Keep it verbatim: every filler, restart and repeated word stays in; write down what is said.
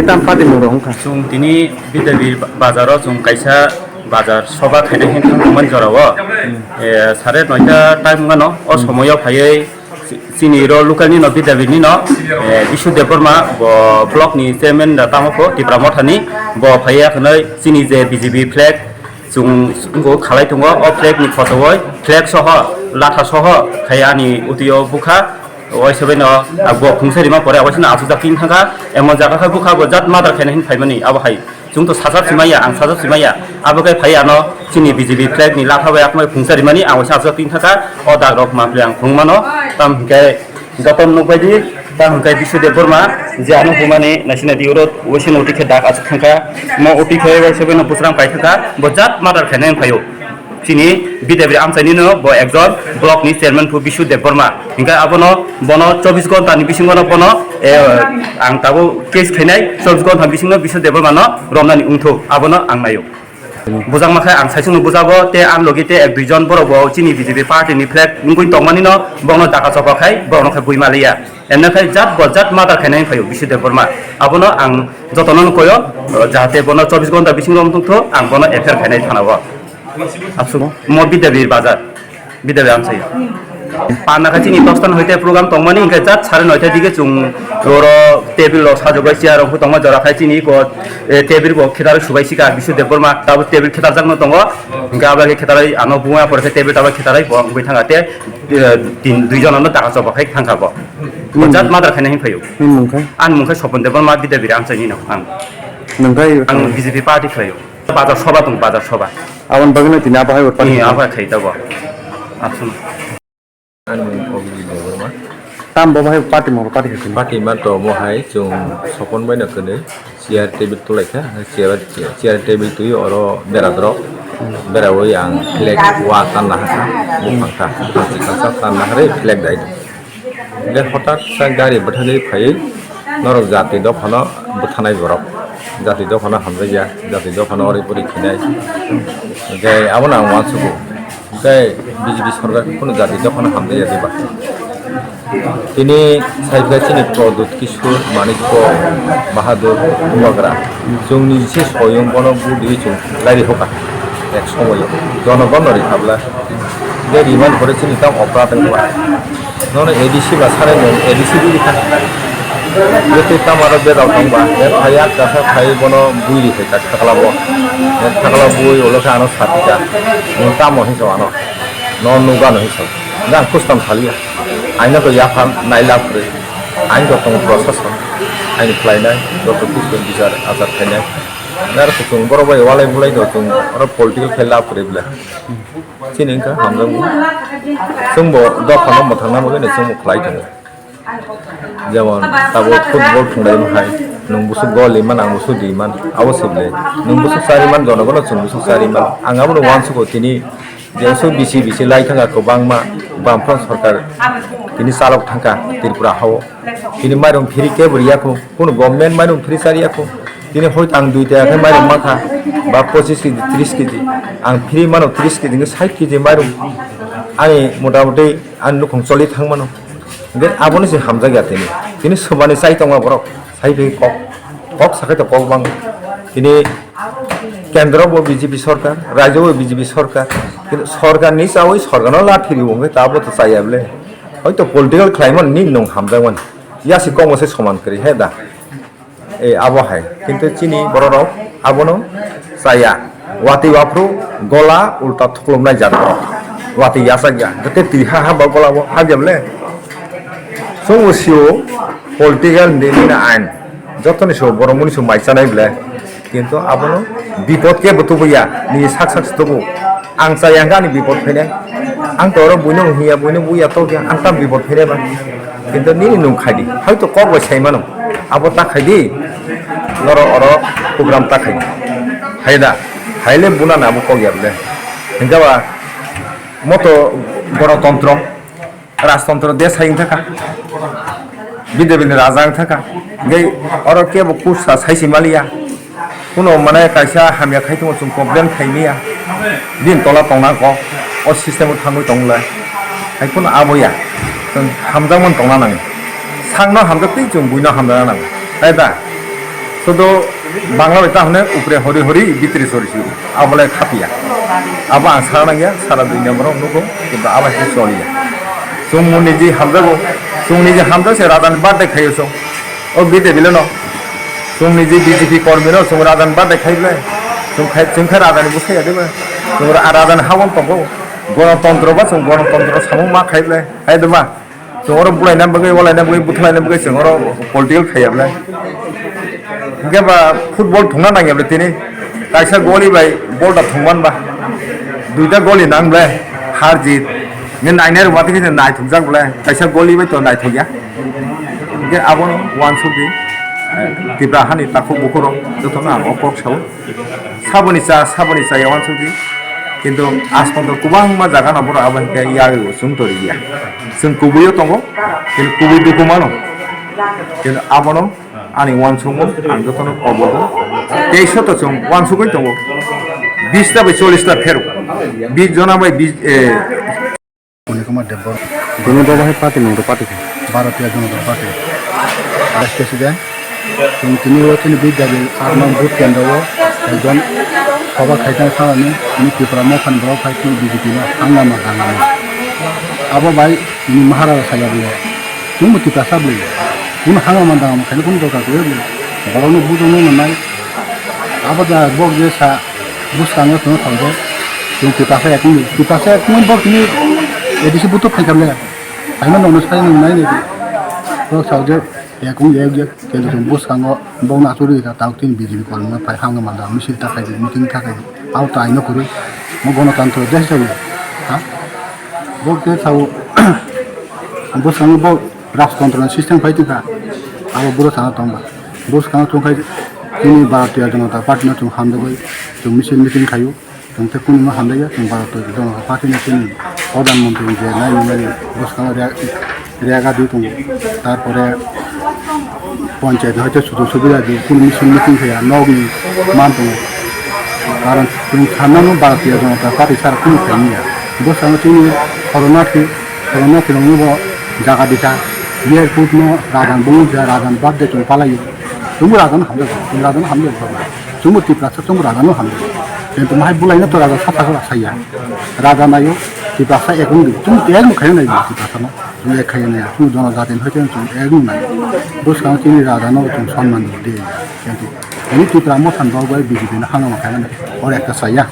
Tam party mung rok wngkha. Chwng tini Bidyabi bazaro chwng kaisa bazar soba khaina hin thangmani jorao. Eh, sare noita time wngano, o somoyo phaiwi chi-, chini ro local nino Bidyabi nino, eh, Bishu Debbarma bo block ni chairman da tamo pho Tipra Motha ni, bo phaiya khwnwi chini je B J P flag chwng wngkuk khalai tongo, o flag ni photo oi, flag soho, latha soho khai ani utio bukha, oi se bai no, ah, bo khungsa rima pore, abo se no achukjak tin thangkha, emon jaga khai bukha bo jat murder khaina hin phaimani, abo hai chwng to sajak simaya, ang sajak simaya, abo khe phai ano chini B J P flag ni latha bai akhmai khungsa rimani, ang bai sajak tin thangkha, o dag rok mapli ang khung mano, tam hinkhe Joto nukbaidi, ta hwnkhe Bishu Debbarma, je ano humani naisina di uro, waisa no uti khe dak aswk thangkha, mo uti khe waisa bai no bwswrang kai thangkha, bo jat murder khainai wng phaio. Chini Bidyabi amchaini no bo ekjon block ni chairman phu Bishu Debbarma. Hinkhe abono bono chobbish ghonta ni bisingo no bono, eh, ang tabuk case khainai, chobbish ghonta bisingo Bishu Debbarma no romnani wngthok, abono ang naio. Bujak ma khe ang saichung no bujago, tei ang logi tei ek dui jon borok bo chini B J P party ni flag wngwi tongmani no, bokno daka chopa khai borok no khai bui maliya. Eno khai jat bo jat murder khainai phaio Bishu Debbarma. Abono ang jotono no koyo, jahate bono chobbish ghonta bisingo wng tongtho, ang bono F I R khainai thana o. Aswk mo Bidyabi bazar. Bidyabi amchai. Panna kha chini dostan hoite program tongmani, hinkhe jat sare noita dige chwng oro table rok sajagwi chair rok tongma jora khai chini ko, eh, table bo khetar subai sika Bishu Debbarma, tabo table khetar jakno tongo, hinkhe abo khe khetar ano buma pore khe table tabo khetar bo wngwi thanga te, eh, tin dui jona no taka choba khai thangkha bo. Jat murder khaina hin phaio. Nini mung khe? Ani mung khe Sopon Debbarma Bidyabi amchaini no ang. Nung khe? Ang B J P party khlaio. Bazar soba tong, bazar soba. Aboni bagwi no tini abo hai party. Ni abo khai ta bo. Aswk. Ani mung Obijit Debbarma. Tam bo hai party mo party hai. Party ma to mo hai chwng Sopon bai no kwnwi chair table tulai kha, chair, chair table twi oro bera drop. Bera oi ang flag wa tan na ha. Bufang ta. Bufang ta tan na ha re flag dai. Hingke hotak sa gari bwthagwi phaiwi norok jati dophano bwthanai borok, jati dophano hamjakya, jati dophano ori pori khinai. Hingke abono ang uansugo, hingke B J P sorkar kunu jati dophano hamjakya diba? Tini saikha chini Pradyut Kishore Manikya Bahadur Bubagra, chwngni se soyung bono budi chwng lairi hoka ek somoyo jonogono rikhabla. Hingke rimani pore chini tam opra tongkha. Nono A D C ba sare nwng A D C bui rikha. Jotoi tamo aro bedal tongba, F I R kasa phai bono bui rikha kak thakla bo. Thakla bui ulo khe ano satika. Nwng tamo hinsa ano. No nugano hinsa. Jang kustam salia. Aino to yaphan naila phure. Ain to tong prosason. Ain khlainai joto kusum bichar achar khainai. Naro kuchung borok bai walai bulai do chung aro political khe la phure bwle. Chini wngkha hamjakmung. Chwngbo dophano mwthangna bagwino chwngbo khlai tongo. Jemon tabuk football thwnglaimani hai, nwng bwswk gol rimani, ang bwswk rimani, abo se bwle. Nwng bwswk chariman, jonogono chwng bwswk chariman. Ang abono uansugo tini je bwswk bisi bisi lai thangkha kwbangma Bamfront sorkar tini chalok thangkha Tripura hao. Tini mairum free kebo riya kho, kunu government mairum free chariya kho. Tini hoito ang dui taka khe mairum mankha, ba pochis kg, tris kg. Ang free mano tris kg hwnkhe sait kg mairum. Ani motamuti ani nukhung choli thangmano. Hwnkhe abono se hamjakya tini. Tini swmani chai tongma borok, sai phai kok, kok sakai to kok bang. Tini kendro bo B J P sorkar, rajyo bo B J P sorkar. Kintu sorkarni chawi sorkarno laphiri wngkhe ta abo to chaya bwle. Hoito political khlaimani nwng hamjakmani. Yasi kokno se soman kwrwi he da. E abo hai. Kintu chini bororok abono chaya. Watwi waphru gola ulta thuklumnai jat borok. Watwi yachakya. Jete twi ha ha ba gola bo habya bwle. Chwngbo sio political nini na ain. Jotoni sio borok muni sio mai chanai bwle. Kintu abono bipod kebo tubuya, nini sak sak se tubu. Ang chaya hwnkhe ani bipod phainai. Ang to oro buino hwnya, buino buya tokya, ang tam bipod phainai ba. Kintu nini nwng khaidi, hoito kok bai sai mano. Abo ta khaidi, norok oro program ta khaidi. Hai da, haile bunani abo kok ya bwle. Hwnkhe ba moto gorotontro. Rajtontro de sai wngkha kha. Bidebini raja wngkha kha. Hingke oro kebo kursa sai se maliya. Kuno mane kaisa hamya khai tongo chwng complain khai maya. Bini tola tongna kok. O system o thangwi tong le. Hai kuno aboya. Chwng hamjakmani tongna nango. Sakno hamjak twi chwng buino hamjakna nango. Hai da? Sodo Bangla bai ta hwnwi upre hori hori bitri sori si. Abo lai khapiya. Abo ang sana nangya, sara dui number o nugo, kintu abo hai choliya. Chwng muni ji hamjago, chwng ni ji hamjak se rajan birthday khayo chwng. O bide bile no. Chwng ni ji B J P kormi no, chwng rajan birthday khai bile. Chwng khai, chwng khai rajan ni bwsai ya de ba. Chwng ra-, rajan hawon tongo. Gonotontro ba chwng gonotontro samung ma khai bile. Hai de ba. Chwng oro bulaina bagwi, walaina bagwi, buthlaina bagwi chwng oro political khaiya bwlai. Hwnkhe ba football thungna nangya bwlai tini. Kaisa goli bai ball da thungman ba. Duita goli nang bwlai. Har jit. Nge nainai rwma tini naithokjak bwlai. Kaisa goli bai to naithokya. Hwnkhe abono uansukdi. Tipra hani takhuk bukhurok jotono ang o kok sao. Saboni cha, saboni cha ya uansukdi. Kintu asmonto kwbangma jaga no borok abo hinkhe yagwi bo chwng tori ya. Chwng kubui o tongo, kintu kubui duku mano. Kintu abono ani uansukmung ang jotono kobogo. Tei soto chwng uansugwi tongo. Bish ta bai chollish ta pheruk. Bish jona bai bish, eh, Puni Kumar Debbarma. Bini baba hai party nung rw party khe? Bharatiya Janata Party. Vice President. Chwng tini o chini Bidyabil aat nong booth kendro o ekjon soba khaitang sanani tini Tripura motha ni borok phai tini B J P no hangama dangama. Abo bai tini Maharaja saya bole. Chwng bo Tiprasa bole. Chwng hangama dangama khaina kunu dorkar kwrwi bole. Borok no bujokno nwnai. Abo da bok je sa bwskango chwng thangkhe chwng Tiprasa yakung di. Tiprasa yakung bok tini A D C buthuk phaikha le. Haino nokno sai nung nai nai. Bok sa je yakung yak yak khe chwng bwskango bokno achugwi kha tabuk tini B J P kolomno phai hangma da misil ta khai meeting ta khai. Abo ta aino kwrwi. Mo gonotantro desh chaliye. Ha? Bok je sao bwskango bok rajtontro ni system phai tongkha. Abo bwrwi sana tongba. Bwskango tongkhai chini Bharatiya Janata Party no chwng hamjagwi chwng misil meeting khaio. Chwng tei kunu no hamjaya chwng Bharatiya Janata Party no chini Pradhan Mantri je nai nai bwskango rega, rega di tongo. Tarpore panchayat hoite sujuk subida di kunu misil meeting khaya nog ni man tongo. Karon chwng sanmano Bharatiya Janata Party sara kunu khaimya. Bwskango chini Corona Corona phirogwi bo jaga dikha, airport no rajan bumung ja rajan birthday chwng palaio. Chwngbo rajan hamjak, chwng rajan hamjak, chwngbo Tiprasa chwngbo rajan no hamjak. Kintu mahai bulaino to raja sa thakra saya. Raja naio, Tiprasa ek wngdi, chwng ek no khaina nai Tiprasa no, chwng ek khaina nai, chwng jono jati no hoite chwng ek no nai. Bwskango chini raja no chwng sonman di. Kintu ini Tipra motha ni bagwi B J P no hangma khaina nai, or ekta saya.